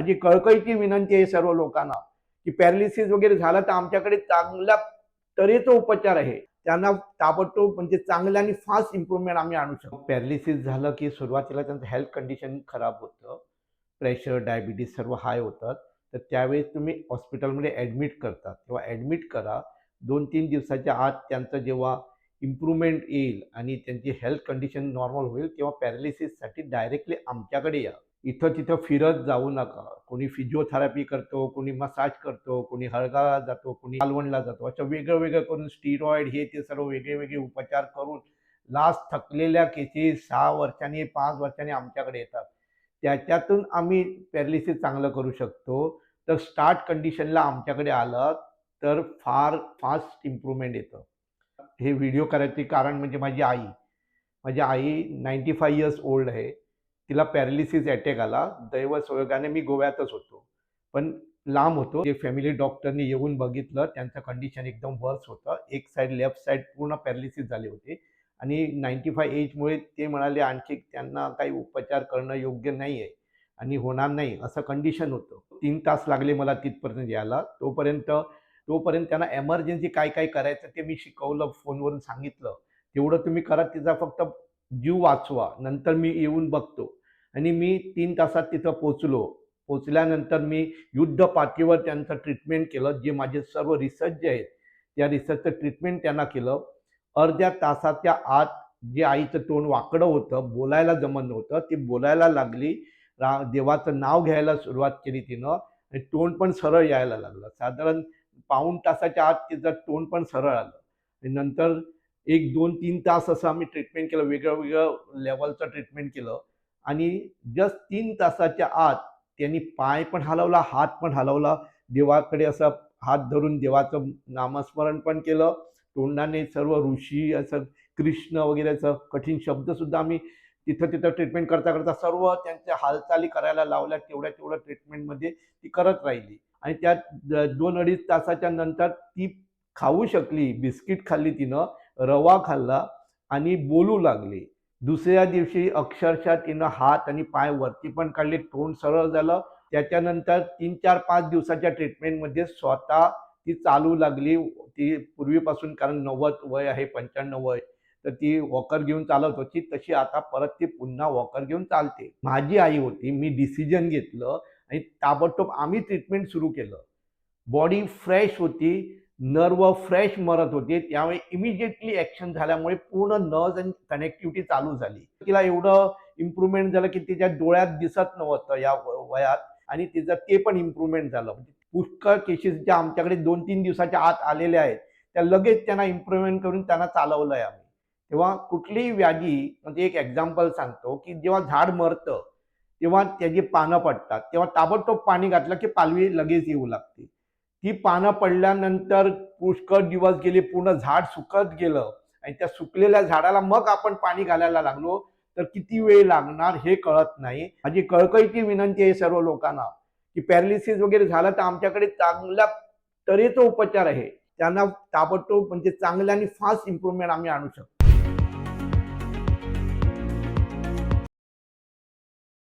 माझी कळकळीची विनंती आहे सर्व लोकांना की पॅरालिसिस वगैरे झालं तर आमच्याकडे चांगल्या तऱ्हेचा उपचार आहे. त्यांना ताबडतोब, म्हणजे चांगलं आणि फास्ट इम्प्रुव्हमेंट आम्ही आणू शकतो. पॅरालिसिस झालं की सुरुवातीला त्यांचं हेल्थ कंडिशन खराब होतं, प्रेशर, डायबिटीज सर्व हाय होतात. तर त्यावेळेस तुम्ही हॉस्पिटलमध्ये ॲडमिट करतात तेव्हा ॲडमिट करा. 2-3 दिवसाच्या आत त्यांचं जेव्हा इम्प्रूव्हमेंट येईल आणि त्यांची हेल्थ कंडिशन नॉर्मल होईल, तेव्हा पॅरालिसिससाठी डायरेक्टली आमच्याकडे या. इथं तिथं फिरत जाऊ नका. कोणी फिजिओथेरपी करतो, कोणी मसाज करतो, कोणी हळगावला जातो, कोणी मालवणला जातो. असं वेगळं वेगळं करून, स्टिरॉइड, हे ते सर्व वेगळे वेगळे उपचार करून लास्ट थकलेल्या केसेस 6 वर्षांनी, 5 वर्षांनी आमच्याकडे येतात. त्याच्यातून आम्ही पॅरालिसिस चांगलं करू शकतो. तर स्टार्ट कंडिशनला आमच्याकडे आलं तर फार फास्ट इम्प्रूव्हमेंट येतं. हे व्हिडिओ करायचे कारण म्हणजे माझी आई. माझी आई 95 इयर्स ओल्ड आहे. तिला पॅरालिसिस अटॅक आला. दैव संयोगाने मी गोव्यातच होतो, पण लांब होतो. जे फॅमिली डॉक्टरनी येऊन बघितलं, त्यांचं कंडिशन एकदम वर्स होतं. एक साईड, लेफ्ट साईड पूर्ण पॅरालिसिस झाले होते आणि 95 एजमुळे ते म्हणाले आणखी त्यांना काही उपचार करणं योग्य नाही आहे आणि होणार नाही असं कंडिशन होतं. 3 तास लागले मला तिथपर्यंत यायला. तोपर्यंत तोपर्यंत त्यांना एमर्जन्सी काय काय करायचं ते मी शिकवलं, फोनवरून सांगितलं. तेवढं तुम्ही करा, तिचा फक्त जीव वाचवा, नंतर मी येऊन बघतो. आणि मी 3 तासात तिथं पोचलो. पोचल्यानंतर मी युद्ध पातळीवर त्यांचं ट्रीटमेंट केलं. जे माझे सर्व रिसर्च जे आहेत, त्या रिसर्चचं ट्रीटमेंट त्यांना केलं. अर्ध्या तासाच्या आत जे आईचं तोंड वाकडं होतं, बोलायला जमत नव्हतं, ती बोलायला लागली. देवाचं नाव घ्यायला सुरुवात केली तिनं आणि तोंड पण सरळ यायला लागलं. साधारण पाऊण तासाच्या आत तिचं तोंड पण सरळ आलं. आणि नंतर एक 2-3 तास असं आम्ही ट्रीटमेंट केलं, वेगळं वेगळं लेवलचं ट्रीटमेंट केलं आणि जस्ट 3 तासाच्या आत त्यांनी पाय पण हलवला, हात पण हलवला. देवाकडे असं हात धरून देवाचं नामस्मरण पण केलं. तोंडाने सर्व ऋषी, असं कृष्ण वगैरे असं कठीण शब्दसुद्धा आम्ही तिथं तिथं ट्रीटमेंट करता करता सर्व त्यांच्या हालचाली करायला लावल्या. तेवढ्या तेवढ्या ट्रीटमेंटमध्ये ती करत राहिली आणि त्यात 2-2.5 तासाच्या नंतर ती खाऊ शकली. बिस्किट खाल्ली तिनं, रवा खाल्ला आणि बोलू लागली. दुसऱ्या दिवशी अक्षरशः तिनं हात आणि पाय वरती पण काढले, तोंड सरळ झालं. त्याच्यानंतर 3, 4, 5 दिवसाच्या ट्रीटमेंटमध्ये स्वतः ती चालू लागली. ती पूर्वीपासून, कारण 90 वय आहे, 95 वय, तर ती वॉकर घेऊन चालत होती. तशी आता परत ती पुन्हा वॉकर घेऊन चालते. माझी आई होती, मी डिसिजन घेतलं आणि ताबडतोब आम्ही ट्रीटमेंट सुरू केलं. बॉडी फ्रेश होती, नर्व फ्रेश मरत होते, त्यामुळे इमिजिएटली ॲक्शन झाल्यामुळे पूर्ण नर्व्ह आणि कनेक्टिव्हिटी चालू झाली. तिला एवढं इम्प्रुव्हमेंट झालं की तिच्या डोळ्यात दिसत नव्हतं या वयात आणि तिचं ते पण इम्प्रुव्हमेंट झालं. म्हणजे पुष्कळ केसेस ज्या आमच्याकडे 2-3 दिवसाच्या आत आलेल्या आहेत, त्या लगेच त्यांना इम्प्रुव्हमेंट करून त्यांना चालवलं आहे आम्ही. तेव्हा कुठलीही व्याधी, म्हणजे एक एक्झाम्पल सांगतो की जेव्हा झाड मरतं तेव्हा त्याची पानं पडतात, तेव्हा ताबडतोब पाणी घातलं की पालवी लगेच येऊ लागते. ती पानं पडल्यानंतर पुष्कळ दिवस गेले, पूर्ण झाड सुकत गेलं आणि त्या सुकलेल्या झाडाला मग आपण पाणी घालायला लागलो तर किती वेळ लागणार हे कळत नाही. माझी कळकळीची विनंती आहे सर्व लोकांना की पॅरालिसिस वगैरे झालं तर आमच्याकडे चांगल्या तऱ्हेचा उपचार आहे. त्यांना ताबडतोब, म्हणजे चांगलं आणि फास्ट इम्प्रुव्हमेंट आम्ही आणू शकतो.